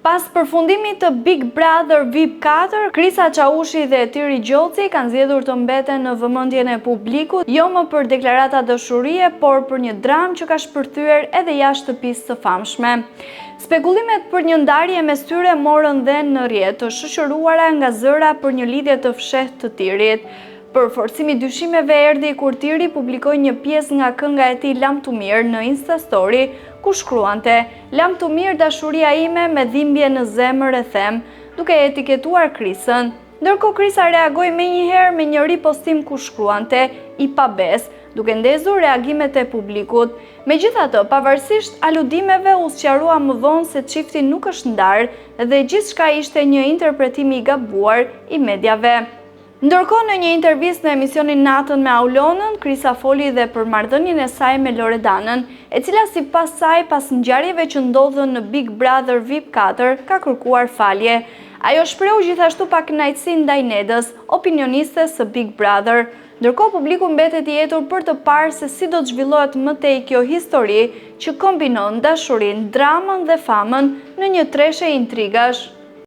Pas përfundimit të Big Brother VIP 4, Krisa Çaushi dhe Tiri Gjoci kanë zgjedhur të mbeten në vëmendjen e publikut, jo më për deklarata dashurie, por për një dramë që ka shpërthyer edhe jashtë shtëpisë së famshme. Spekulimet për një ndarje mes tyre morën dhenë në rrjet, të shoqëruara nga zëra për një lidhje të fshehtë të Tirit. Përforcimi i dyshimeve erdhi kur Tiri publikoi një pjesë nga kënga e tij Lamtumirë në Instastory, ku shkruante, Lamtumirë dashuria ime me dhimbje në zemër e them, duke e etiketuar Krisën. Ndërkohë Krisa reagoi menjëherë me një ripostim ku shkruante, I pabesë, duke ndezur reagimet e publikut. Megjithatë, pavarësisht aludimeve u sqarua më vonë se çifti nuk është ndarë dhe gjithçka ishte një interpretim i gabuar i mediave. Ndërkohë në një intervistë në emisionin Natën me Aulonën, Krisa foli dhe për marrëdhënien e saj me Loredanën, e cila sipas saj pas ngjarjeve që ndodhën në Big Brother VIP 4, ka kërkuar falje. Ajo shprehu gjithashtu pakënaqësinë ndaj Nedës, opinionistes së Big Brother. Ndërkohë publiku mbetet i etur për të parë se si do të zhvillohet më tej kjo histori që kombinon dashurinë, dramën dhe famën në një treshe intrigash.